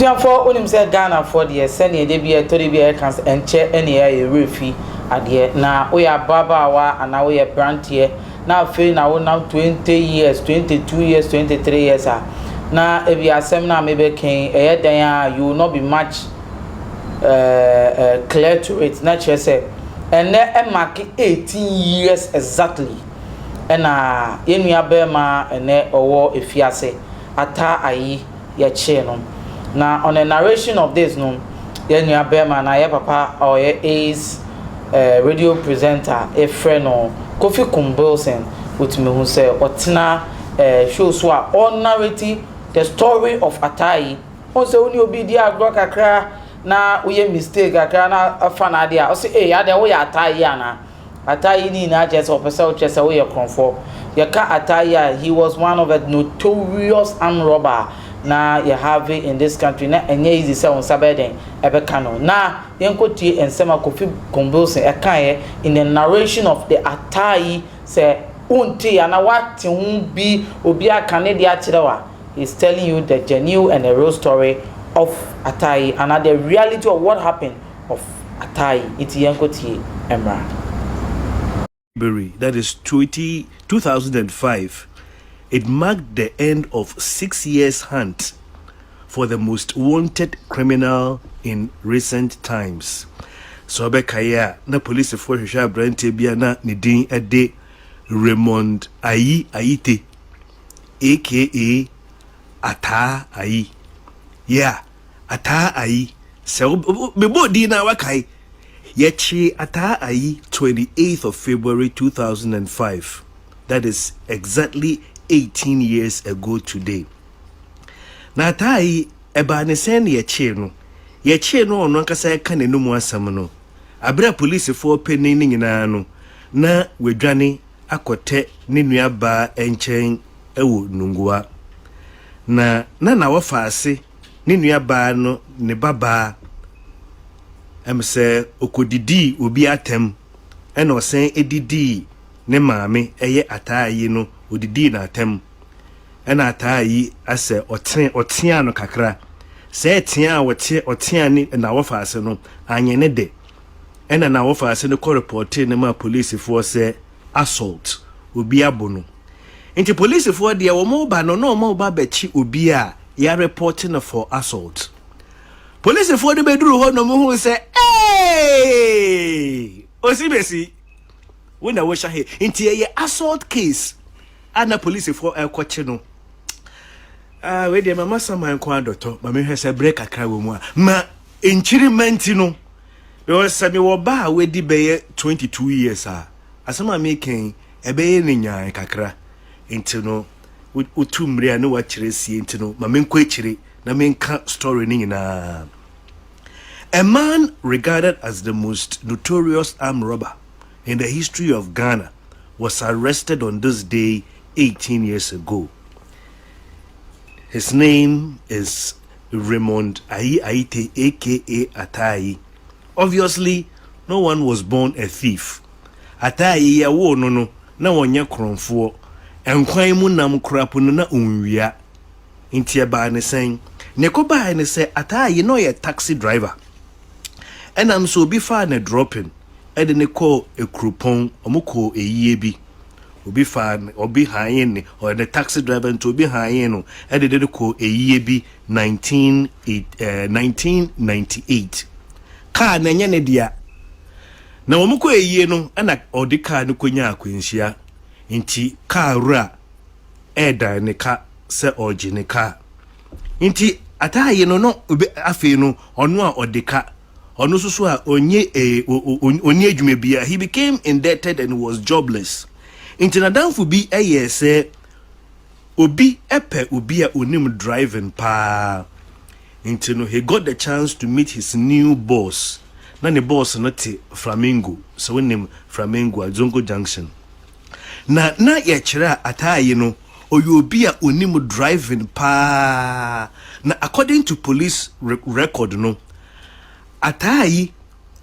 Abusuafoɔ, wonim sɛ Ghanafoɔ deɛ, sɛneɛ da bi ɛtɔ de bi a yɛka sɛ ɛnkyɛ ɛne ɛyɛ werɛ fi adeɛ. Na woyɛ ababaawa anaa woyɛ branteɛ na afei na wonam 20 years, 22 years, 23 years a, na ebi asɛm no a mebɛka ɛyɛ dan a, you will not be much clear to it. Na kyerɛ sɛ ɛnɛ ɛmark 18 years exactly ɛna yɛn nua bɛrima ɛnɛ ɔwɔ efiase, Ataa Ayi, yɛkyee no. Na on the narration of this no, yɛn nua bɛrima na yɛ papa a ɔyɛ Ace radio presenter, efrɛ no Kofi Kumbilson, wotumi hu sɛ ɔtena show so a ɔnarrate the story of Ataa Ayi. Wɔn sɛ wɔn ni obi di agorɔ kakra na woyɛ mistake kakra na afa n'adeɛ a, ɔsɛ ee, adeɛ woyɛ Ataa Ayi ana? Ataa Ayi ne nyinaa kyerɛ sɛ ɔpɛ sɛ ɔkyerɛ sɛ woyɛ korɔmfoɔ. Yɛka Ataa Ayi a, he was one of the notorious armed robber na yɛ have in this country, na ɛnyɛ easy sɛ wɔn nsa bɛyɛ den ɛbɛka no. Na yɛnkɔ tie nsɛm a Kofi Kumbilson ɛkaeɛ in the narration of the Ataa Ayi. Sɛ wonte ana wate ho bi, obi aka ne deɛ akyerɛ wa, he is telling you the genuine and the real story of Ataa Ayi and the reality of what happened of Ataa Ayi. Nti yɛnkɔ tie mmra. February, that is 2005, it marked the end of 6 years hunt for the most wanted criminal in recent times. So ɔbɛkaeɛ a, na polisifoɔ hwehwɛ aberanteɛ bi a na ne din de Raymond Ayi Ayite, aka Ataa Ayi. Yeah, Ataa Ayi. Sɛ mebɔ din na wakae, yɛkye Ataa Ayi 28th of February 2005. That is exactly 18 years ago today. Na Ataa Ayi, ɛbaa ne sɛn ne yɛkyee no? Yɛkyee no, ɔno ankasa ɛka n'anum asɛm no, abere a polisifoɔ panin no nyinaa no, na wadwane akɔtɛ ne nuabaa nkyɛn wɔ Nungua. Na na wɔfa ase ne nuabaa no ne babaa sɛ ɔkɔdidii obi atɛm, ɛna ɔsan edidii ne maame, ɛyɛ Ataa Ayi no, odidii n'atɛm, ɛna Ataa Ayi asɛ ɔte ɔtea no kakra. Sɛ ɛtea a wɔte ɔtea ne na wɔfa ase no anyɛ ne de, ɛna na wɔfa ase no kɔ report ne ma polisifoɔ sɛ assault, obi abo no. Nti polisifoɔ deɛ, wɔn ba no na wɔn ba bɛkyi obi a yɛareport no for assault. Polisifoɔ no bɛduru hɔ na wɔn hu sɛ ee, osi besi wo na wɔhyɛ he, nti ɛyɛ assault case ana polisifoɔ ɛrekɔkye no. Ah, wei deɛ, mama saman kɔ adɔtɔ ma mehwɛ sɛ berɛ kakra wɔ mu a ma nkyirima nti no, because sɛ mewɔ ba a wadi bɛyɛ 22 years a, asɛm a meka ɛbɛyɛ ne nyan kakra. Nti no wotu mmere a ne wakyerɛ sie, nti no ma menkɔ akyire na menka story no nyinaa. A man regarded as the most notorious armed robber in the history of Ghana was arrested on this day 18 years ago. His name is Raymond Ayi Aite, aka Ataa Ayi. Obviously, no one was born a thief. Ataa Ayi, yɛwoo no na wɔnyɛ korɔmfoɔ. Nkwan mu nam korapo no na ɔnwia. Nti ɛbaa ne sɛn? Ne kɔbaa ne sɛ Ataa Ayi na ɔyɛ taxi driver. Ɛnam sɛ obi faa ne dropping ɛde ne kɔɔ Ekuropɔn, ɔmo kɔɔ eyie bi. Obi faa ne, obi hire ne, ɔyɛ ne taxi driver, nti obi hire no ɛde de ne kɔɔ eyie bi 1998. Kaa na ɛnyɛ ne dea. Na wɔn kɔ eyie no, ɛna ɔde kaa no kɔnya akwanhyia, nti kaa wura ɛɛdan ne ka sɛ ɔregye ne kaa. Nti Ataa Ayi no obi afei no, ɔno a ɔde ka, ɔno nso so a ɔnye ɔnye adwuma bia, he became indebted and was jobless. Nti n'adamfo bi ɛyɛ sɛ obi ɛpɛ obi a onim driving paa. Nti no he got the chance to meet his new boss. Na ne boss no te Flamingo. Sɛ wonim Flamingo a, Zongo Junction. Na yɛkyerɛ a, Ataa Ayi no ɔyɛ obi a onim driving paa. Na according to police record no, Ataa Ayi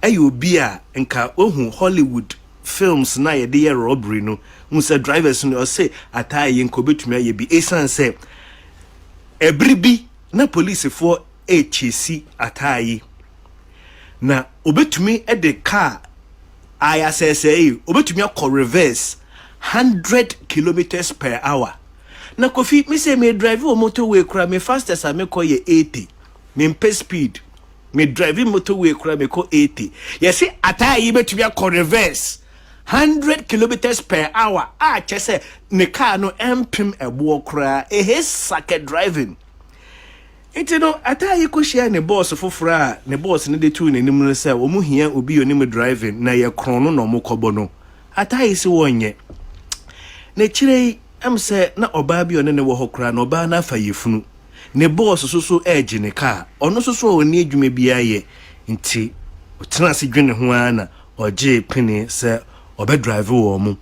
ɛyɛ obi a nka ohu Hollywood films na yɛde yɛ robbery no hu sɛ drivers no, ɔsɛ Ataa Ayi nka obetumi ayɛ bi, esan sɛ ɛbere bi na polisifoɔ ɛrekyesi Ataa yi. Na obetumi de car ayɛ asɛesɛe yi, obetumi akɔ reverse 100 kilometres per hour. Na Kofi, me sɛ me drive wɔ motorway koraa, me fastest a mekɔ yɛ 80. Mempɛ speed. Me drive motorway koraa mekɔ 80. Yɛse Ataa yi betumi akɔ reverse 100 kilometres per hour a kyɛ sɛ ne car no ɛmpem ɛboɔ koraa. Ehe sake driving. Enti no, Ataa yi kɔhyiaa ne bɔɔs foforɔ a ne bɔɔs no de too n'anim no sɛ wɔn hia obi a ɔnim driving na ɛyɛ korɔn no na wɔkɔbɔ no. Ataa yi se wɔnyɛ. Na akyire yi, ɛm sɛ na ɔbaa bi a ɔne no wɔ hɔ koraa no, ɔbaa no afa yafunu. Ne bɔɔs nso so regye ne kaa. Ɔno nso so a ɔnni adwuma biara yɛ nti, ɔtenaa ase dwene ho ara na ɔgyee pene sɛ ɔbɛdrive wɔn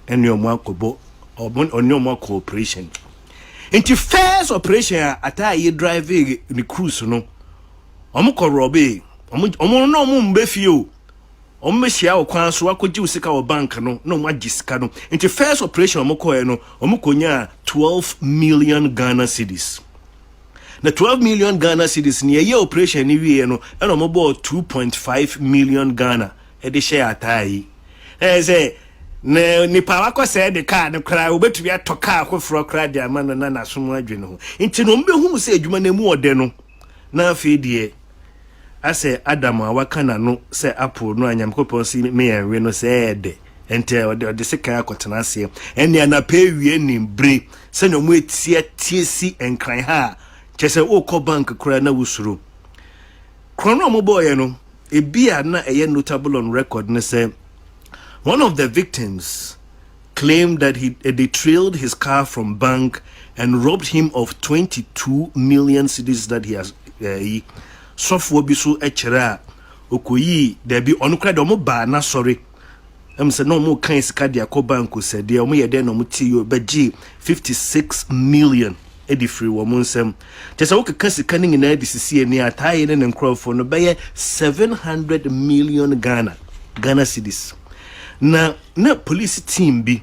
ne wɔn akɔbɔ, ɔne wɔn akɔ operation. Nti first operation a ataa yi drive ne cruise no, wɔn kɔ rɔbe, wɔn na wɔn mbɛ fie o, wɔn bɛ hyia wɔ kwan so akɔgye wo sika wɔ bank no na wɔn agye sika no. Nti first operation wɔn kɔɛ no, wɔn kɔ nyaa 12 million Ghana cedis. Na 12 million Ghana cedis ne yɛyɛ operation ne wieɛ no, ɛna wɔn bɔɔ 2.5 million Ghana de hyɛɛ ataa yi. Ɛyɛ sɛ na nipa a wakɔsɛe ne kaa no koraa wobɛtumi atɔ kaa foforɔ koraa de ama no na n'asom adwe ne ho. Nti no wɔbɛhuu sɛ adwuma no mu ɔdɛ no, na afei deɛ asɛ Adam a waka n'ano sɛ apple no a Nyankopɔn si me yɛn we no sɛ ɛyɛ dɛ. Nti ɔde ɔde sekan akɔtena aseɛ. Ɛne anapa awia nim bere sɛnea wɔn atiatia si nkran ha a kyerɛ sɛ wokɔ bank koraa na wosuro. Korɔn no a wɔbɔɔyɛ no, Ebi a na ɛyɛ notable on record ne sɛ one of the victims claimed that he they trailed his car from bank and robbed him of 22 million cedis that he has yi sɔfoɔ bi so kyerɛ a okoyii dabi ɔno koraa deɛ ɔmo baa n'asɔre ɛm sɛ na ɔmo kan sika de akɔ bank sɛ deɛ ɔmo yɛ dɛn na ɔmo te yɛ bɛgye 56 million de firi wɔn nsam. Kyerɛ sɛ wokeka sika no nyinaa de sisi ani a, Taye ne ne nkurɔfoɔ no bɛyɛ 700 million Ghana, Ghana cedis. Na na police team bi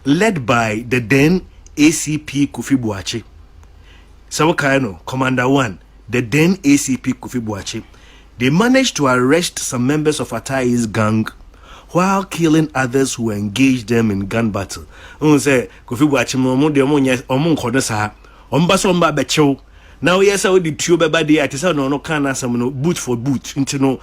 led by the then ACP Kofi Boakye. Sɛ wokae no, Commander One, the then ACP Kofi Boakye. They managed to arrest some members of Atayi's gang while killing others who engaged them in gun battle. Wohu sɛ Kofi Boakye mu ɔmo deɛ ɔmo nyɛ ɔmo nkɔ no saa. Ɔmo ba sɛ ɔmo ba abɛkyew na woyɛ sɛ wode tuo bɛba deɛ a te sɛ na ɔno kaa n'asɛm no boot for boot nti no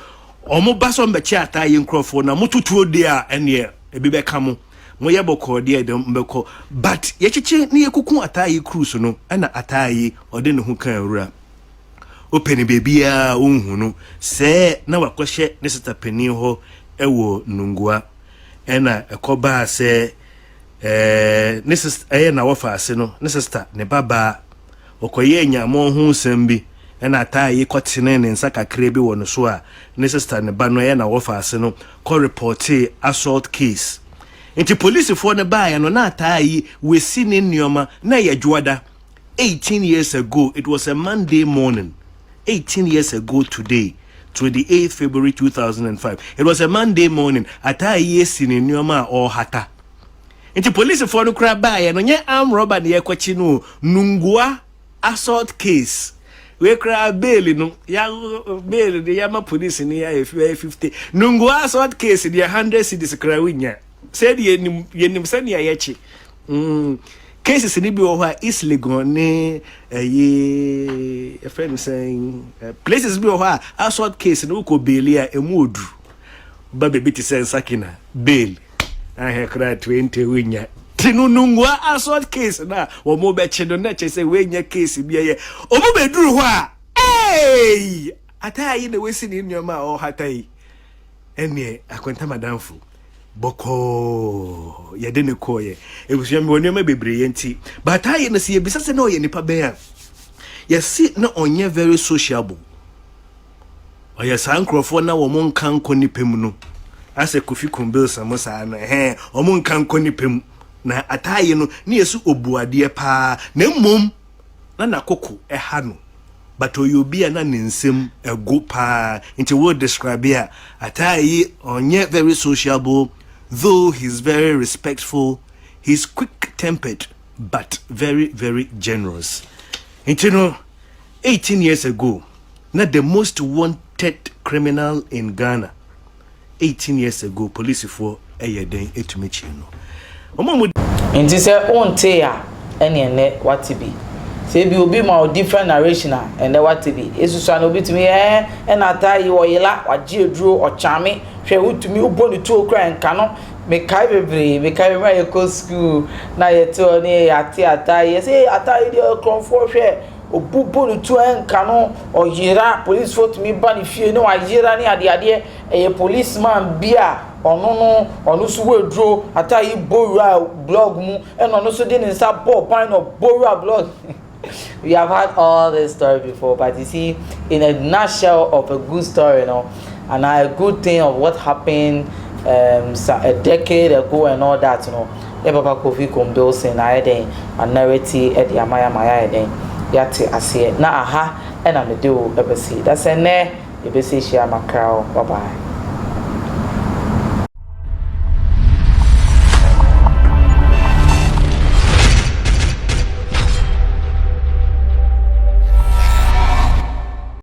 ɔmo ba sɛ ɔmo bɛkye Atayi nkorɔfoɔ na moto tuo deɛ a ɛneɛ ebi bɛka mo. Moyɛ bɔkɔɔ deɛ ɛde mo bɛkɔ but yɛkyekye ne yɛkuku Atayi cruise no ɛna Atayi ɔde ne ho kaa wura. Wopɛ no baabiara a wonhu no, sɛɛ na wakɔhyɛ ne sista panin hɔ wɔ Nungua. Ɛna ɛkɔbaa sɛ ɛɛ ne sista ɛyɛ na wɔfa ase no, ne sista ne babaa ɔkɔyɛɛ nyammɔn ho nsɛm bi ɛna ataa yi kɔtenee ne nsa kakra bi wɔ no so a ne sista ne ba no ɛyɛ na wɔfa ase no kɔ repɔtee assault case. Nti polisifoɔ no baeɛ no na ataa yi wasi ne nneɛma na ɛyɛ dwoada. 18 years ago, it was a Monday morning. 18 years ago today, 28 February 2005. It was a Monday morning. Ataa yi esi ne nneɛma a ɔrehata. Nti polisifoɔ no koraa baeɛ no, nyɛ arm robber ne yɛkɔkye no o, Nungua assault case. Wei koraa bail no, ya bail no yɛama polisi no yɛ bɛyɛ 50. Nungua assault case deɛ 100 cedis koraa wonya. Sɛdeɛ yɛnim yɛnim sɛnea yɛkye. Mm, cases no bi wɔ hɔ a East Legon ne ɛyi ɛfrɛ no sɛn places bi wɔ hɔ a assault case no wokɔ bail a emu odu ba baabi te sɛ Nsakina bail ahɛ koraa 20 wonya ti no nungua assault case no a wɔn bɛkye no na kyerɛ sɛ woanya case bi ɛyɛ wɔn bɛduru hɔ a ee ataa yi na wɔasi ne nneɛma a ɔhata yi. Ɛnneɛ Akwanta m'adamfo, bɔkɔɔ yɛde no kɔeɛ. Abusua mewɔ nneɛma bebree yɛ nti. But ayɛ no sɛ yɛbisa sɛ na ɔyɛ nipa bɛn a, yɛse na ɔnyɛ very sociable. Ɔyɛ saa nkurɔfoɔ na wɔn nka nkɔ nipa mu no. Asɛ Kofi Kumbilsa mo saa no, ɛhɛn, wɔn nka nkɔ nipa mu. Na ataaye no, ne yɛse ɔbu adeɛ paa. Na mmom, na n'akoko ɛha no. But ɔyɛ obi a na ne nsam ɛgo paa nti wo describe a ataa yi ɔnyɛ very sociable though he's very respectful, he's quick tempered but very very generous. Nti no 18 years ago. Na the most wanted criminal in Ghana 18 years ago polisifoɔ yɛ dɛn tumi kyee no? Wɔn a wɔdi. Nti sɛ wontee a ɛne ɛnnɛ woate bi. Sɛ ebi obi ma wo different narration a ɛnnɛ woate bi. Esusua no obi tumi yɛ ɛɛ ɛna ataa yi ɔyela, wagye aduro, ɔkyame, hwɛ wotumi wobɔ ne tuo koraa ɛnka no. Mekae bebree, mekae mmerɛ a yɛkɔ school na yɛte hɔ ne yɛate ataa yi, yɛse ee ataa yi deɛ ɔyɛ korɔmfoɔ hwɛ Obu bɔ no tuo ɛnka no ɔyera policefoɔ tumi ba ne fie na wayera ne adeadeɛ ɛyɛ policeman bi a ɔno no ɔno nso wɔ aduro ataa yi bɔ wura blog mu ɛna ɔno nso de ne nsa bɔ ban na ɔbɔ wura blog we have had all this story before but you see in a nutshell of a good story no and a good thing of what happened um, a decade ago and all that no Yɛ papa Kofi Kombilson ayɛ dɛn anareti de ama yɛ ama yɛayɛ dɛn yɛate aseɛ na aha na mede wo bɛsi dasɛ nnɛ yɛbɛsi ahyia makra wo bye bye.